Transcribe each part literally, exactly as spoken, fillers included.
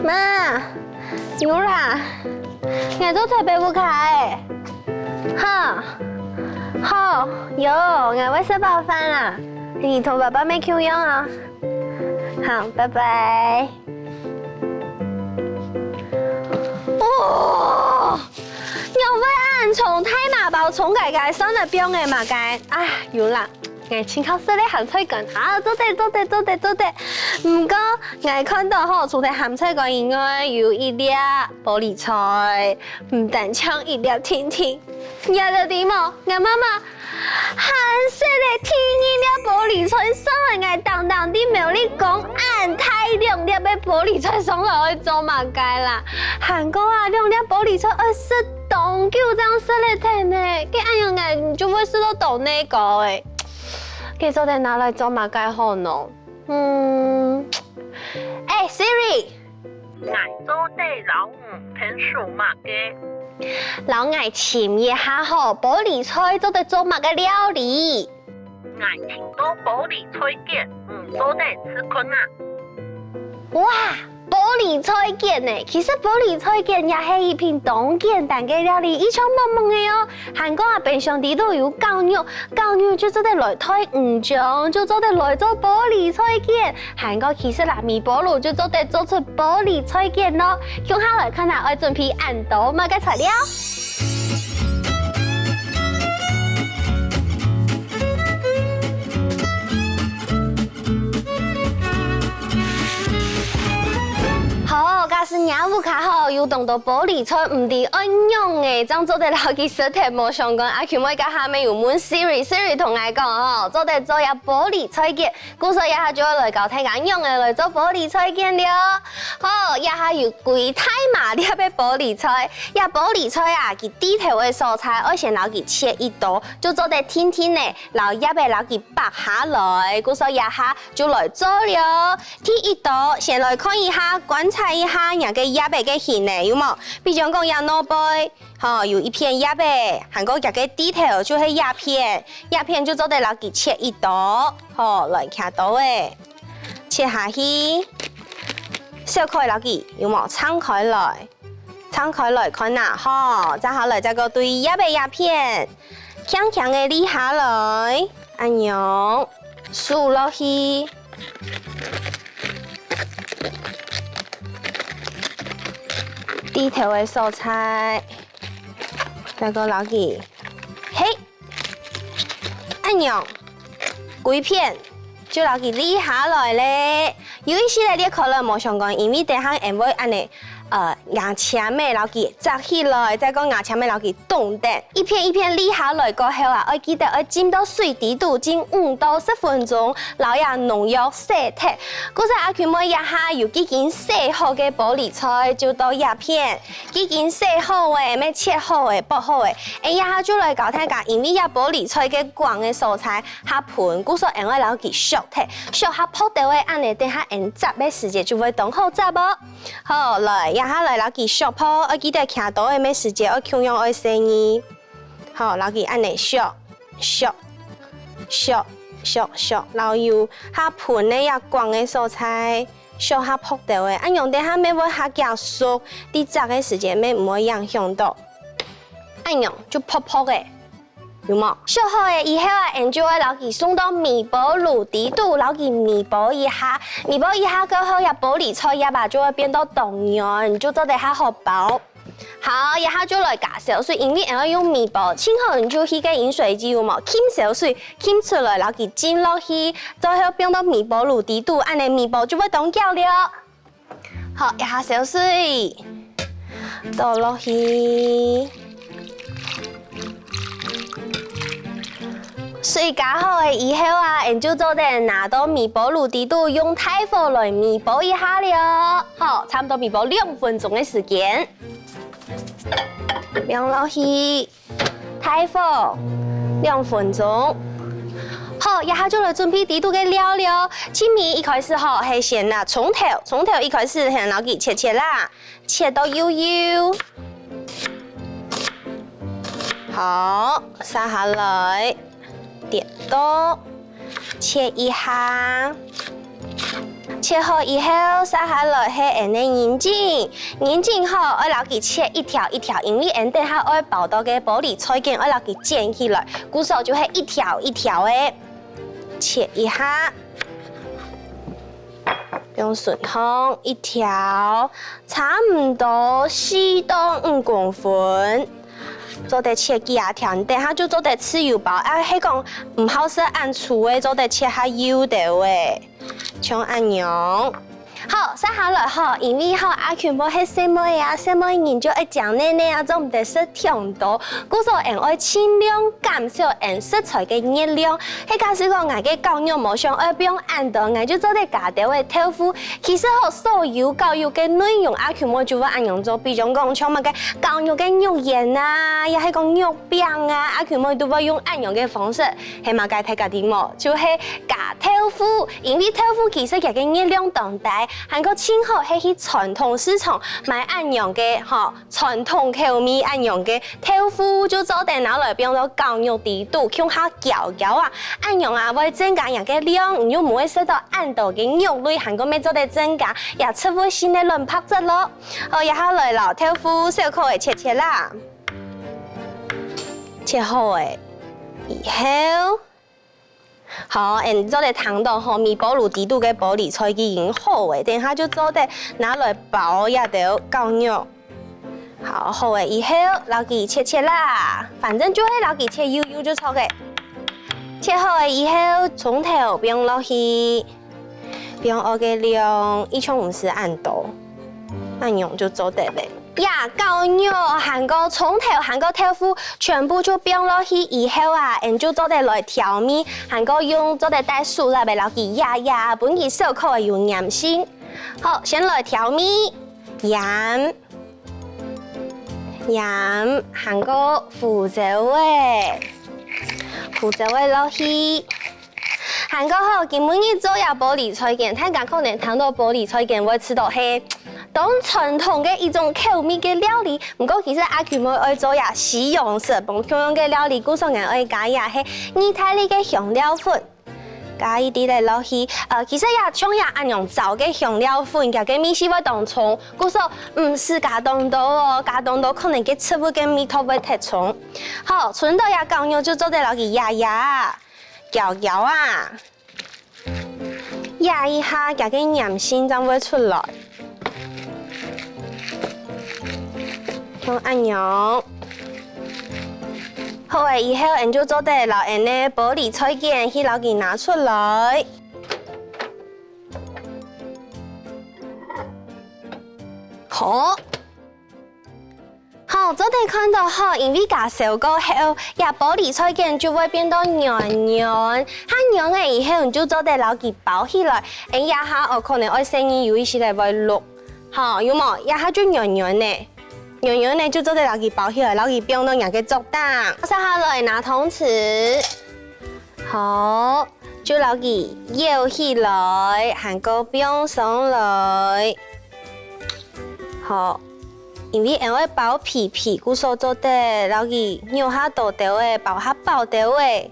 媽，有啦，𠊎做忒白屋下欸。哈，好，有，𠊎會食飽飯啦。你同爸爸乜共樣啊。好，拜拜。哦，仰會恁重，大麻包重个个，算了，放个麼个？啊，有啦。 𠊎盡好食个鹹菜乾啊，做得做得做得做得。毋過𠊎看到吼，除忒鹹菜乾以外，有一粒玻璃菜，毋單淨一粒定定。你知無？𠊎媽媽還食了第二粒玻璃菜，上來𠊎當當在苗栗講恁大兩粒个玻璃菜上來愛做麼个啦？還過啊，兩粒玻璃菜愛食當久正食得忒呢，該恁樣𠊎就會食到當內高欸。 該做得拿來做麼个好呢？嗯，欸，Siri，𠊎做得摎你𢯭手麼个？摎𠊎尋一下吼，玻璃菜做得做麼个料理？𠊎聽到玻璃菜捲，你做得試看啊。哇， 玻璃菜捲呢，其實玻璃菜捲也係一品當簡單个料理，異常滿滿个哦。還過啊，冰箱底肚有絞肉，絞肉就做得來代魚醬，就做得來做玻璃菜捲。還過其實啦，微波爐就做得做出玻璃菜捲咯。共下來看下愛準備恁多麼个材料。 好，假使若屋下吼有當多玻璃菜，毋知愛仰仔正做得摎佢食忒無相干。阿Q妹這下乜有問Siri，Siri同𠊎講吼，做得做這玻璃菜捲，故所這下就愛來教大家仰仔來做玻璃菜捲了。好，這下有幾大嫲粒个玻璃菜，這玻璃菜啊，佢蒂頭个所在愛先摎佢切一刀，就做得定定仔，摎葉仔摎佢 擘下來，故所這下就來做了。第一刀，先來看一下，觀察一下若个葉仔个形呢，有無？比將講這外背，吼，有一片葉仔，還過這个蒂頭就係葉片，葉片就做得摎佢切一刀，吼，來，擎刀仔，切下去，小可摎佢，有無？撐開來。 撐開來看啊，吼，接下來再過對葉仔這片，輕輕个理下來，恁樣，收落去，蒂頭个所在，再過摎佢，嘿， 恁樣，歸片就摎佢理下來咧。有一息仔裂開來無相干，因為等下𫣆會恁仔，呃，牙籤仔摎佢紮起來，再過牙籤仔摎佢動等。一片一片理下來過後啊，愛記得愛浸到水底肚浸五到十分鐘，摎這農藥洗忒。故所阿Q妹這下有幾斤洗好个玻璃菜，就到這片。 幾斤洗好个，乜切好个，剝好个。𫣆這下就來教大家，因為這玻璃菜个梗个所在較賁，故所𫣆愛摎佢削忒，削較薄兜仔，恁仔等下𫣆煠个時節就會當好煠哦。好，來，這下來摎佢削破，愛記得擎刀仔个時節愛共樣愛細義。好，摎佢恁仔削，削，削，削，削，摎有較賁个這梗个所在。 削較薄兜仔，恁樣等下乜會較遽熟，在煠个時節乜毋會影響到。恁樣就薄薄仔，有無？削好仔以後啊，𫣆就愛摎佢送到微波爐底肚，摎佢微波一下。微波一下過後，這玻璃菜葉啊就會變到當軟，就做得較好包。 好，這下就來加燒水，因為𫣆愛用微波，盡好你就去該飲水機有無？撳燒水，撳出來，摎佢浸落去，最後放到微波爐底肚，恁仔微波就會當攪了。好，這下燒水倒落去。水加好仔以後啊，𫣆就做得拿到微波爐底肚，用大火來微波一下了。好，差不多微波兩分鐘个時間。 放落去，大火兩分鐘。好，這下就來準備底肚个料了。盡尾一開始吼，係先拿蔥頭，蔥頭一開始先摎佢切切啦，切到幼幼。好，續下來，跌倒。 切一下，切好以後，續下來係𠊎等个人參。人參吼，愛摎佢切一條一條，因為𠊎等等下愛包到个玻璃菜乾，愛摎佢捲起來，故所就係一條一條个切一下，用順風一條，差毋多四到五公分。做得切幾下條，等下就做得自由包。啊，係講毋好食恁粗个，做得切較幼兜个。 像恁樣。好，續下來吼，因為吼阿舅姆係細妹啊，細妹人就愛靚脣脣啊，做毋得食忒多，故所𠊎等愛盡量減少𠊎等食材个熱量。係假使講𠊎个絞肉無想愛放恁多，𠊎就做得加兜仔豆腐。其實吼，所有絞肉个內容阿舅姆就會恁樣做，比如講像麼个絞肉个肉圓啊，也係講肉餅啊，阿舅姆都會用恁樣个方式。 係麼个大家知無？就係加豆腐，因為豆腐其實佢个熱量當低，還過盡好係去傳統市場買恁樣个吼，傳統口味恁樣个豆腐，就做得拿來放到絞肉底肚，共下攪攪啊，恁樣啊會增加佢个量，你又毋會食到恁多个肉類，還過乜做得增加佢植物性个卵白質咯。好，這下來摎豆腐小可仔切切啦。 切好仔以後，好，𠊎等做得聽到吼，微波爐底肚个玻璃菜已經好仔，等下就做得拿來包這兜絞肉。好，好仔以後，摎佢切切啦，反正就係摎佢切幼幼就著个。切好仔以後，蔥頭放落去。 放愛个量，一共毋使恁多，恁樣就做得了。呀，絞肉，還過蔥頭，還過豆腐，全部就放落去以後啊，𠊎等就做得來調味，還過用做得帶手來摎佢壓壓，分佢小可仔有黏性。好，先來調味，鹽，鹽，還過胡椒仔，胡椒仔落去。 還過吼，今晡日做這玻璃菜乾，大家可能聽到玻璃菜乾會知道係當傳統个一種口味个料理。毋過其實阿舅姆愛做這西洋式無共樣个料理，故所𠊎愛加這係義大利个香料粉，加一滴仔落去。呃，其實這像這恁樣燥个香料粉，佢个味緒會當重，故所毋使加當多哦，加當多可能該植物个味道會忒重。好，伸到這絞肉就做得摎佢壓壓。 攪攪啊，壓一下，佢个黏性正會出來。像恁樣。好仔以後，𠊎等就做得摎𠊎等个玻璃菜乾去摎佢拿出來。好， 好，做得看到吼，因為佢燒過後，這玻璃菜乾就會變到軟軟，較軟仔以後，你就做得摎佢包起來。𠊎這下哦，可能愛細義有一息仔會熝，吼，有無？這下就軟軟仔，軟軟仔就做得摎佢包起來，摎佢放到若个桌頂。續下來拿湯匙，好，就摎佢舀起來，還過放上來。 好，因為𠊎愛包皮皮，故所做得摎佢舀下多兜仔，包下飽兜仔。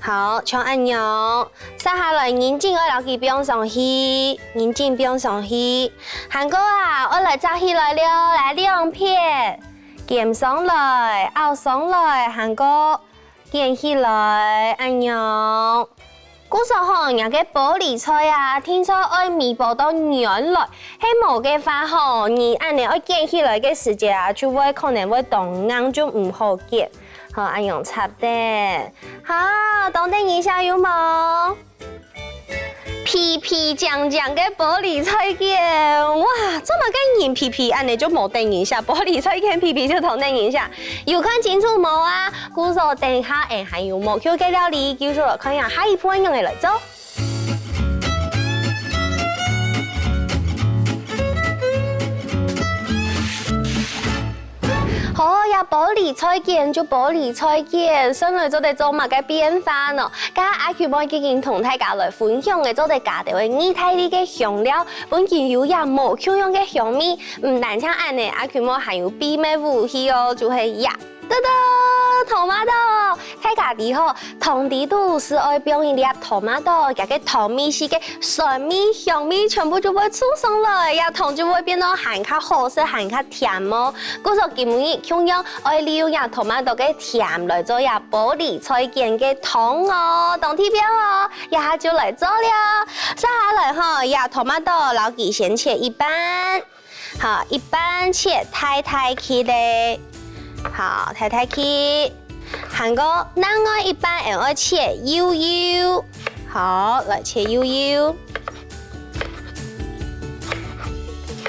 好，像恁樣，續下來人參愛摎佢放上去，人參放上去。還過啊，愛來紮起來了，來兩片，捲上來，拗上來，還過 捲起來，恁樣。故所吼，若个玻璃菜啊，定著愛微波到軟來，係無个話吼，你恁仔愛捲起來个時節啊，就會可能會當硬，就毋好捲。好，恁樣插等。好，當得人惜有無？ 皮皮靚靚个玻璃菜乾，哇，做麼个人皮皮恁仔就無得人惜，玻璃菜乾皮皮就當得人惜？有看清楚無啊？故所等下𠊎還有無共个料理，繼續來看一下下一步愛仰仔來做。 好，這玻璃菜乾就玻璃菜乾，算來做得做麼个變化呢？頭下阿舅姆已經同大家來分享个做得加兜个義大利个香料，分佢有這無共樣个香味。毋單淨恁仔，阿舅姆還有祕密武器哦，就係這。得到tomato，大家知吼，湯底肚係愛放一粒tomato，佢个湯味緒个酸味、香味全部就會衝上來，這湯就會變到還較好食、還較甜哦。故所今日共樣愛利用這tomato个甜來做這玻璃菜卷个湯哦，當特別哦，這下就來做了。接下來吼，這tomato摎佢先切一半。 好，一半切大大塊个，好，大大塊。還過另外一半，𠊎愛切幼幼。好，來切幼幼。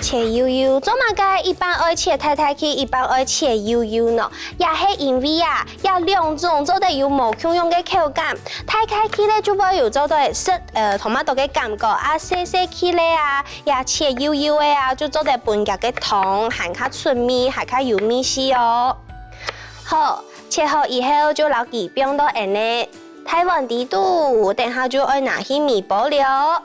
切幼幼，做麼个一半愛切大大塊，一半愛切幼幼呢？也係因為啊，這兩種做得有無共樣个口感。大大塊个就會有做得食，呃，tomato个感覺啊，細細塊个啊， 這切幼幼个啊，就做得分佢个湯還較出味，還較有味緒哦。好，切好以後就摎佢放到𠊎等个大碗底肚，等下就愛拿去微波了。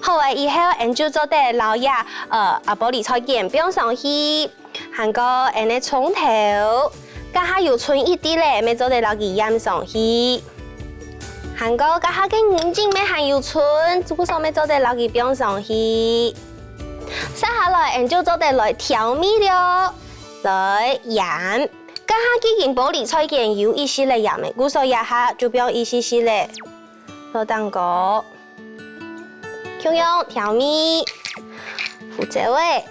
好了以後，𠊎等就做得摎這，呃，啊，玻璃菜卷放上去。 還過𠊎等个蔥頭，這下有伸一滴咧，乜做得摎佢掞上去。還過這下个魚精乜還有伸，故所乜做得摎佢放上去。接下來，𠊎等就做得來調味了，來鹽。這下既經玻璃菜卷有一息仔鹽个，故所這下就放一息息仔，落當高。 共樣調味，胡椒仔，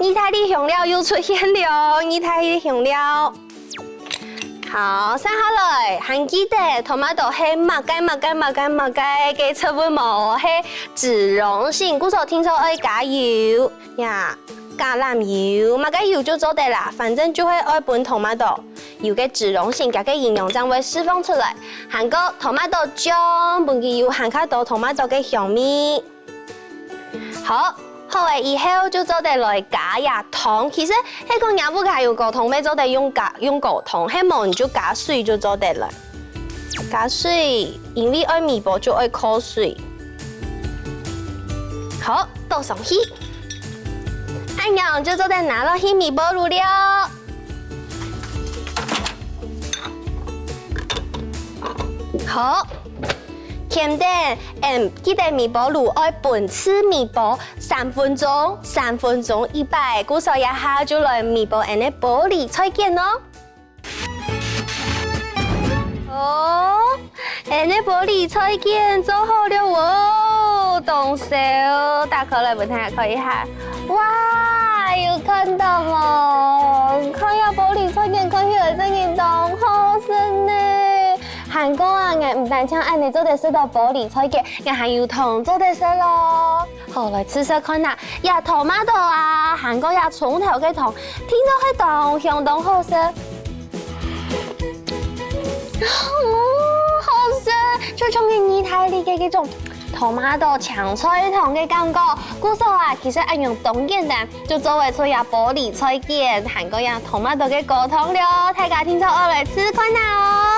義大利香料又出現了，義大利香料。好，接下來還記得tomato係麼个麼个麼个麼个个植物無？係脂溶性，故所定著愛加油。 呀，橄欖油，麼个油就做得啦，反正就係愛分tomato有个脂溶性，佢个營養正會釋放出來。還過tomato醬，分佢有還較多tomato个香味。好，好了以後就做得來加這湯。其實係講若屋下有高湯，乜做得用加，用高湯，係無你就加水就做得了。 加水，因為愛微波就愛過水。好，倒上去。恁樣就做得拿落去微波爐了。好，甜點，嗯，記得微波爐愛分次微波三分鐘，三分鐘一擺，故所這下就來微波𠊎等个玻璃菜卷哦。 哦，𠊎等个玻璃菜卷做好了哦，當燒，打開來分大家看一下。哇，有看到無？看這玻璃菜卷看起來真个當好食呢。還過啊，𠊎毋單淨恁樣做得食到玻璃菜卷，𠊎還有糖做得食咯。 好，來試食看啊，這tomato啊，還過這蔥頭个湯，聽著係當香當好食。哦，好食，就像係義大利个該種tomato青菜湯个感覺。故所啊，其實恁樣當簡單，就做會出這玻璃菜卷，還過這tomato个高湯了。大家聽著愛來試看啊哦！